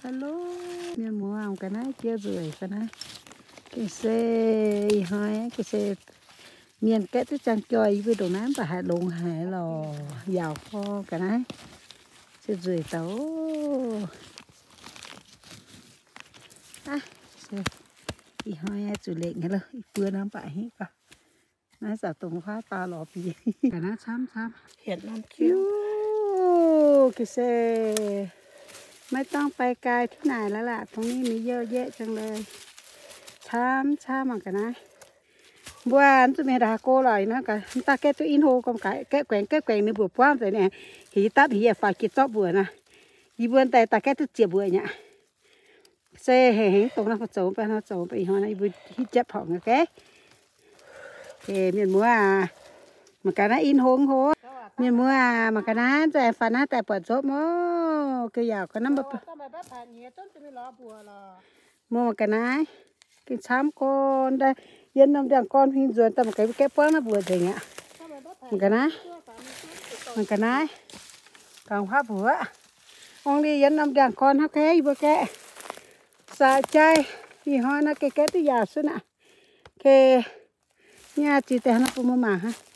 Hello, mienh muoz, ga'naaiv jiex nzueic ga'naaiv. Ga'se ih hnoi ga'se mienh gaeqv duqv ziangh joih yie mbuo ndongc naaiv mv baac haiz longx haic lorqc, yaauc gorngv ga'naaiv se nzueic daaih. Ih hnoi zuqc lengc haic lo, ih buo nor mv baac hingv gau. Naaiv zaqc dongh huaav daaih lorz bieqc. Ga'naaiv camv camv. Ga'se ไม่ต้องไปไกล ที่ไหนแล้วล่ะ ตรงนี้มีเยอะแยะจังเลย camv camv mangc ga'naaiv. Mbuo mv zuqc mingh ndongc haaix go lorqc naaiv, mv daaih gaeqv duqv in hlo gorngv gaeqv guaengx gaeqv guaengx ninh mbuoqc buangv nzengc naaic, heuc yie dapv heuc yie faaux jiex zorqv mbuoqc naaic. Yie mbuo daaih gaeqv duqv ziepc mbuoqc nyei. Se hengx hengx dongh naaiv mbuo zoux, mv baac nor zoux, mv baac ih hnoi naaiv yie mbuo hitv jatv horngc ga'naaiv. Mienh muoz aac, mangc ga'naaiv in hlo hlo. Mienh muoz aac, mangc ga'naaiv nzengc faaux naaiv daaih buatc nzopv oc. Ga'yaauc ga'naaiv mbuo muoz mangc ga'naaiv, gengh camv gorn daaih, yiem norm ndiangx-gorn huing nzuonx daaih mangc ga'naaiv gaeqv buangv naaiv mbuoqc nzengc aqv. Mangc ga'naaiv, mangc ga'naaiv, gangx huaav mbuoqc. Ong li yiem norm ndiangx-gorn hnangv gaeqv yie mbuo gaeqv. Saaix jai, ih hnoi naaiv gaeqv gaeqv duqv yaauc sun aqv. Ga'naaiv ziux deix hnangv bun mbuo mangc hnangv.